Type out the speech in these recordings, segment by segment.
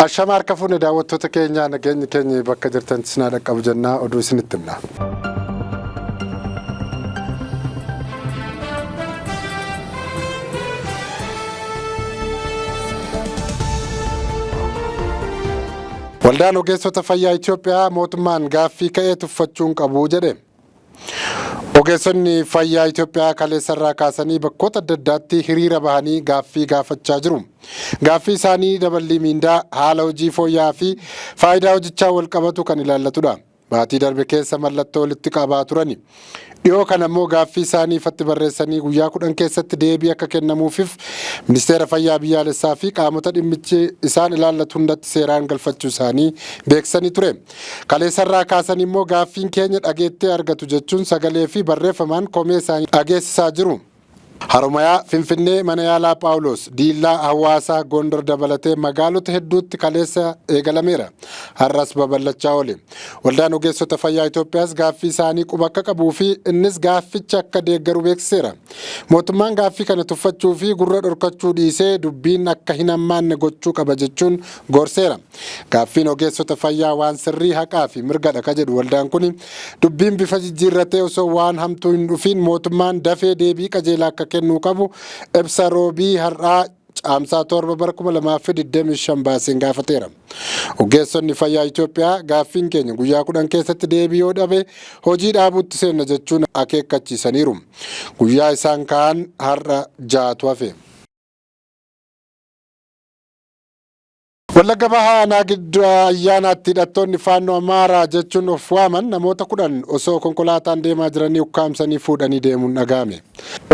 Ashama harka fuune daawwattoota keenyaa, nageenyi keenya bakka jirtan sinaa dhaqqabu jennaa, oduu isinitti himna. Waldaan ogeessota fayyaa Itoophiyaa mootummaan gaaffii ka'ee tuffachuun qabu jedhe. Ogeessonni fayyaa Itoophiyaa kaleessarraa kaasanii bakkoota adda addaatti hiriira bahanii gaaffii gaafachaa jiru. Gaaffii isaanii daballii miindaa, haala hojii fooyya'aa fi faayidaa hojichaa wal qabatu kan ilaallatudha. Baatii darbe keessa mallattoo walitti qabaa turani. Dhiyoo kana immoo gaaffii isaanii ifatti barreessanii guyyaa 10 keessatti deebii akka kennamuufiif ministeera fayyaa biyyaalessaa fi qaamota dhimmichi isaan ilaallatu hundatti seeraan galfachuu isaanii beeksisanii ture. Kaleessarraa kaasanii immoo gaaffiin keenya dhageettii argatu jechuun sagalee fi barreeffamaan komee isaanii dhageessisaa jiru. Haromayaa, Finfinnee, Mana Yaalaa Phaawuloos, Diillaa, Hawaasaa, Gondar dabalatee magaalota hedduutti kaleessa eegalameera. Har'as babal'achaa oole. Waldaan Ogeessota Fayyaa Itoophiyaas gaaffii isaanii quba akka qabuu fi innis gaafficha akka deeggaru beeksiseera. Mootummaan gaaffii kana tuffachuu fi gurra dhorkachuu dhiisee dubbiin akka hin hammaanne gochuu qaba jechuun gorseera. Gaaffiin ogeessota fayyaa waan sirrii, haqaa fi mirgadha ka jedhu waldaan kuni, dubbiin bifa jijjiirratee osoo waan hamtuu hin dhufiin mootummaan dafee deebii qajeelaa akka kennuu qabu ibsa Roobii har'aa Caamsaa 7 bara 2025 baaseen gaafateera. Ogeessonni fayyaa Itoophiyaa gaaffiin keenya guyyaa 10 keessatti deebii yoo dhabe hojii dhaabuutti seenna jechuun akeekkachiisaniiru. Guyyaa isaan ka'an har'a ja'atu hafe. Wallagga Bahaa Aanaa Giddu Ayyaanaatti hidhattoonni Faannoo Amaaraa jechuun of waaman namoota 10 osoo konkolaataan deemaa jiranii ukkaamsanii fuudhanii deemuun dhaga'ame.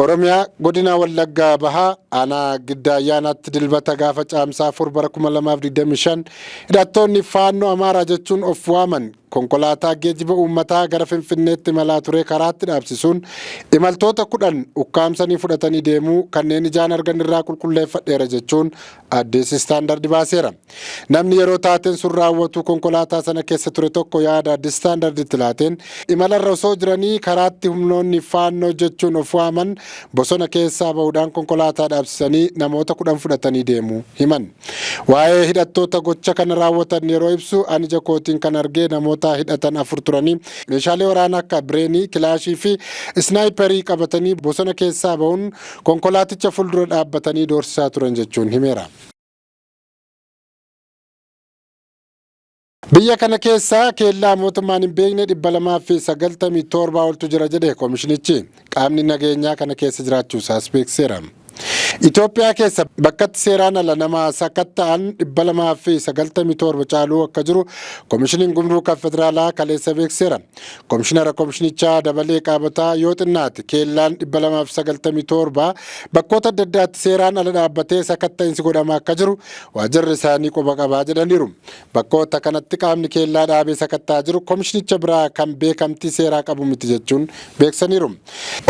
Oromiyaa Godina Wallagga Bahaa Aanaa Gidda Ayyaanaatti Dilbata gaafa Caamsaa 4 bara 2025 hidhattoonni Faannoo Amaaraa jechuun of waaman Konkolaataa geejiba uummataa gara Finfinneetti imalaa ture karaatti dhaabsisuun imaltoota 10 ukkaamsanii fudhatanii deemuu kanneen ijaan argan irraa qulqulleeffadheera jechuun Addis Standard baaseera. Namni yeroo taateen sun raawwatu konkolaataa sana keessa ture tokko yaada Addis Standarditti laateen, imalarra osoo jiranii karaatti humnoonni Faannoo jechuun of waaman bosona keessaa bahuudhaan konkolaataa dhaabsisanii namoota 10 fudhatanii deemuu himan. Waa'ee hidhattoota gocha kana raawwatan yeroo ibsu, ani ija kootiin kan argee namoota hidhatan afur turanii meeshaalee waraanaa akka bireenii, kilaashii fi isnaayiparii qabatanii bosona keessaa bahuun konkolaaticha fuuldura dhaabbatanii doorsisaa turan jechuun himeera. Biyya kana keessa keellaa mootummaan hin beekne 297 oltu jira jedhe komishinichi. Qaamni nageenyaa kana keessa jiraachuu isaas beeksiseera. Itoophiyaa keessa bakkatti seeraan ala nama sakatta'an 297 caaluu akka jiru Komishiniin Gumruuka Federaalaa kaleessa beeksiseera. Komishinara komishinichaa Dabalee Qaabataa yoo xinnaate keellaan 297 bakkoota adda addaatti seeraan ala dhaabbatee sakatta'insi godhamaa akka jiru waajjirri isaanii quba qabaa jedhaniiru. Bakkoota kanatti qaamni keellaa dhaabee sakatta'aa jiru komishinicha biraa kan beekamtii seeraa qabu miti jechuun beeksisaniiru.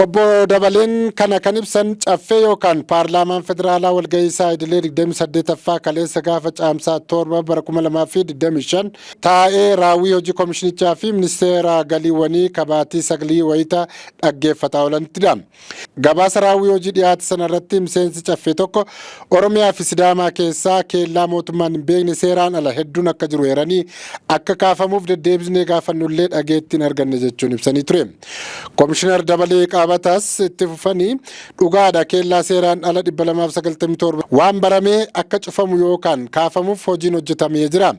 Obbo Dabaleen kana kan ibsan caffee yookaan paarlaamaan federaalaa walgahii isaa idilee 28ffaa kaleessa gaafa Caamsaa 7 bara 2025 taa'ee raawwii hojii komishinichaa fi ministeera galiiwwanii kabaatii saglii wayita dhaggeeffataa oolanittidha. Gabaasa raawwii hojii dhiyaate sana irratti miseensi caffee tokko Oromiyaa fi Sidaamaa keessaa keellaa mootummaan hin beekne seeraan ala hedduun akka jiru eeranii akka kaafamuuf deddeebisnee gaafannullee dhageettii hin arganne jechuun ibsanii ture. Komishinar Dabalee Qaabataas itti fufanii, dhugaadha keellaa seeraan ala 297 waan baramee akka cufamu yookaan kaafamuuf hojiin hojjetamee jira.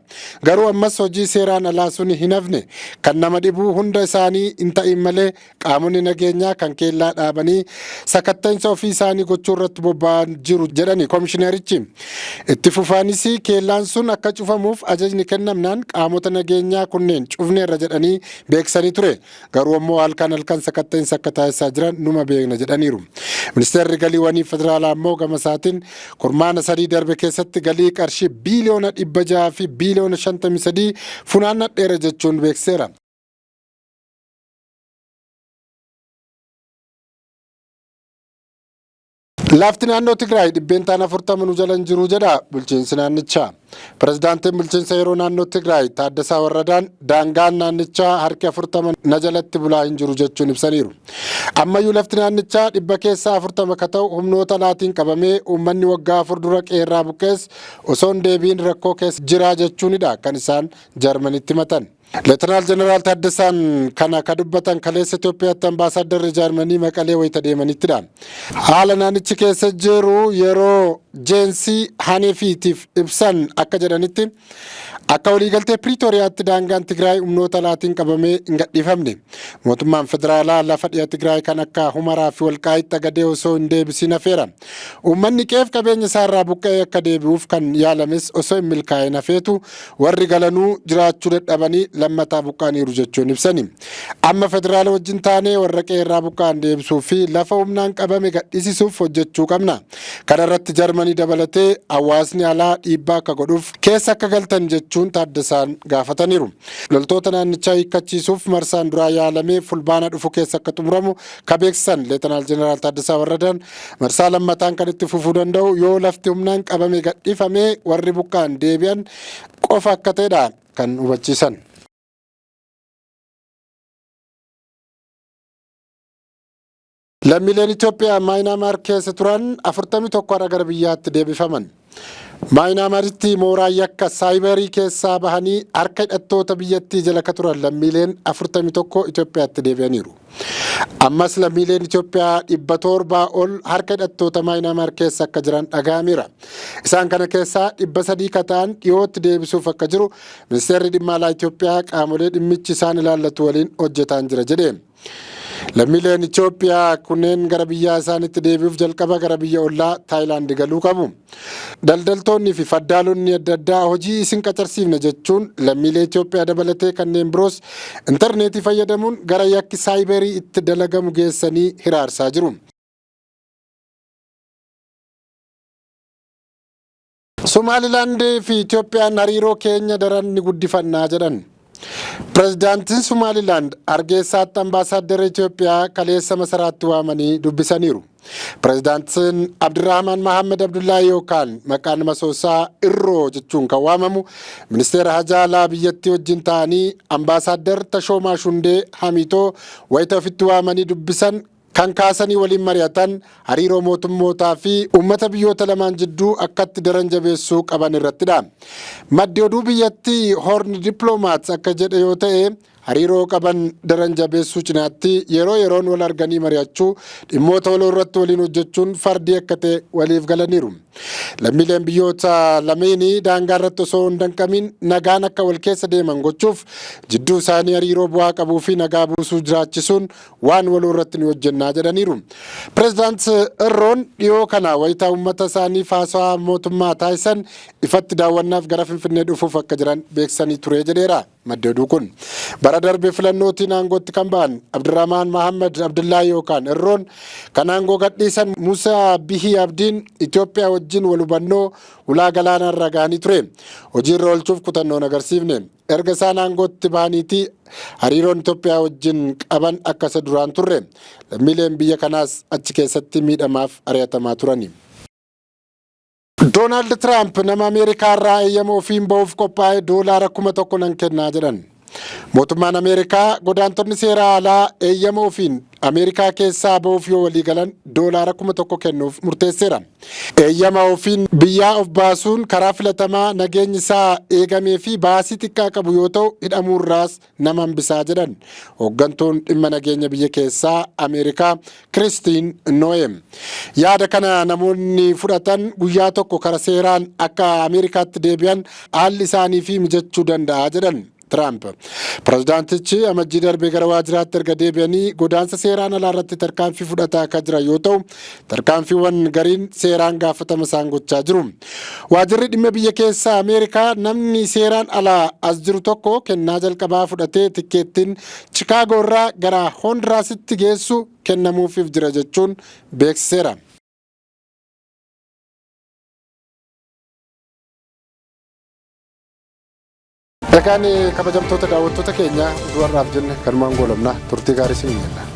Garuu ammas hojii seeraan alaa suni hin hafne. Kan nama dhibu hunda isaanii hin ta'iin malee Qaamonni nageenyaa kan keellaa dhaabanii sakatta'insa ofii isaanii gochuu irratti bobba'an jiru jedhani komishinerichi. Itti fufaanis keellaan sun akka cufamuuf ajajni kennamnaan qaamota nageenyaa kunneen cufneerra jedhanii beeksisanii ture. Garuu ammoo halkan halkan sakatta'insa akka taasisaa jiran numa beekna jedhaniiru. Ministeerri Galiiwwanii Federaalaa ammoo gama isaatiin kurmaana sadii darbe keessatti galii qarshii biiliyoona 600 fi biiliyoona 53 funaannadheera jechuun beeksiseera. Lafti naannoo Tigraay 40% nu jala hin jiru jedha bulchiinsi naannichaa. Pirezidaantiin bulchiinsa yeroo naannoo Tigraay Taaddasaa Warradaan daangaan naannichaa harki 40 na jalatti bulaa hin jiru jechuun ibsaniiru. Ammayyuu lafti naannichaa 40% ka ta'u humnoota alaatiin qabamee uummanni waggaa 4 dura qeerraa buqqees osoo hin deebiin rakkoo keessa jira jechuunidha kan isaan Jarmanitti himatan. Leetanaal Jeneraal Taaddasaan kana ka dubbatan kaleessa Itoophiyaatti ambaasaaddarri Jaarmanii Maqalee wayita deemanittidha. Haala naannichi keessa jiru yeroo Jeensii Haneefiitiif ibsan akka jedhanitti akka waliigaltee Piriitooriyaatti daangaan Tigraay humnoota alaatiin qabamee hin gadhiifamne. Mootummaan federaalaa lafa dhiha Tigraay kan akka Humaraa fi Walqaayitti Xagadee osoo hin deebisiin hafeera. Uummanni qe'eef qabeenya isaarraa buqqa'ee akka deebi'uuf kan yaalames osoo hin milkaa'in hafeetu warri galanuu jiraachuu dadhabanii lammataa buqqa'aniiru jechuun ibsani. Amma federaala wajjin taanee warra qe'eerraa buqqa'an deebisuu fi lafa humnaan qabame gadhiisisuuf hojjechuu qabna. Kana irratti Jarmanii dabalatee hawaasni alaa dhiibbaa akka godhuuf keessa akka galtan jechuun Taaddasaan gaafataniiru. Loltoota naannichaa hiikkachiisuuf marsaan duraa yaalamee Fulbaana dhufu keessa akka xumuramu ka beeksisan Leetanaal Jeneraal Taaddasaa Warradaan marsaa lammataan kan itti fufuu danda'u yoo lafti humnaan qabame gadhiifamee warri buqqa'an deebi'an qofa akka ta'edha kan hubachiisan. Lammiileen Itoophiyaa Maayinaamaar keessa turan 41 har'a gara biyyaatti deebifaman. Maayinaamaaritti mooraa yakka saayibarii keessaa bahanii harka hidhattoota biyyattii jala ka turan lammiileen 41 Itoophiyaatti deebi'aniiru. Ammas lammiileen Itoophiyaa 700 ol harka hidhattoota Maayinaamaar keessa akka jiran dhaga'ameera. Isaan kana keessaa 300 ka ta'an dhiyootti deebisuuf akka jiru ministeerri dhimma alaa Itoophiyaa qaamolee dhimmichi isaan ilaallatu waliin hojjetaan jira jedhe. Lammiileen Itoophiyaa kunneen gara biyyaa isaanitti deebi'uuf jalqaba gara biyya ollaa Taayilaand galuu qabu. Daldaltoonni fi faddaalonni adda addaa hojii isin qacarsiifna jechuun lammiilee Itoophiyaa dabalatee kanneen biroos intarneetii fayyadamuun gara yakki saayibarii itti dalagamu geessanii hiraarsaa jiru. Somaalilaand fi Itoophiyaan hariiroo keenya daran ni guddifannaa jedhan. Pirezidaantiin Somaalilaand Hargeysaatti ambaasaaddara Itoophiyaa kaleessa masaraatti waamanii dubbisaniiru. Pirezidaantiin Abdirahmaan Mahammed Abdullaahi yookaan maqaan masoosaa Irroo jechuun kan waamamu ministeera hajaa alaa biyyattii wajjin ta'anii ambaasaaddar Tashoomaa Shundee Hamiitoo wayita ofitti waamanii dubbisan kan kaasanii waliin mari'atan hariiroo mootummootaa fi uummata biyyoota lamaan jidduu akkatti daran jabeessuu qaban irrattidha. Maddi oduu biyyattii Horn Diplomats akka jedhe yoo ta'e hariiroo qaban daran jabeessuu cinaatti yeroo yeroon wal arganii mari'achuu dhimmoota waloo irratti waliin hojjechuun fardii akka ta'e waliif galaniiru. Lammiileen biyyoota lameenii daangaa irratti osoo hin danqamiin nagaan akka wal keessa deeman gochuuf jidduu isaanii hariiroo bu'aa qabuu fi nagaa buusuu jiraachisuun waan waloo irratti ni hojjennaa jedhaniiru. Pireezidaant Irroon dhiyoo kana wayitaa uummata isaaniif haasawaa mootummaa taasisan ifatti daawwannaaf gara Finfinnee dhufuuf akka jiran beeksisanii ture jedheera maddi oduu kun. Bara darbe filannootiin aangootti kan ba'an Abdirahmaan Mahammed Abdullaahi yookaan Irroon kan aangoo gadhiisan Musaa Bihii Abdiin Itoophiyaa wajjin wal hubannoo ulaa galaanaa irra gahanii ture. Hojiirra oolchuuf kutannoon agarsiifne. Erga isaan aangootti bahaniitii hariiroon Itoophiyaa wajjin qaban akka isa duraan turre. Lammiileen biyya kanaas achi keessatti miidhamaaf ari'atamaa turani. Doonaald Tiraamp nama Ameerikaa irraa eeyyama ofiin ba'uuf qophaa'e $1,000 nan kennaa jedhan. Mootummaan Ameerikaa godaantonni seera alaa eeyyama ofiin Ameerikaa keessaa ba'uuf yoo walii galan $1,000 kennuuf murteesseera. Eeyyama ofiin biyyaa of baasuun karaa filatamaa nageenyi isaa eegamee fi baasii xiqqaa qabu yoo ta'u hidhamuurraas nama hambisaa jedhan hooggantuun dhimma nageenya biyya keessaa Ameerikaa Kiristiin Noo'em. Yaada kana namoonni fudhatan guyyaa tokko kara seeraan akka Ameerikaatti deebi'an haalli isaanii fi mijachuu danda'a jedhan. Tiraamp. Pirezidaantichi amajjii darbee gara waajjiraatti erga deebi'anii godaansa seeraan alaa irratti tarkaanfii fudhataa akka jiran yoo ta'u, tarkaanfiiwwan gariin seeraan gaafatama isaan gochaa jiru. Waajjirri dhimma biyya keessaa Ameerikaa namni seeraan alaa as jiru tokko kennaa jalqabaa fudhatee tikkeettiin Chikaagoo irraa gara Honduraasitti geessu kennamuufiif jira jechuun beeksiseera. Egaan kabajamtoota daawwattoota keenya oduu har'aaf jenne kanumaan goolabna turtii gaarii isin jenna.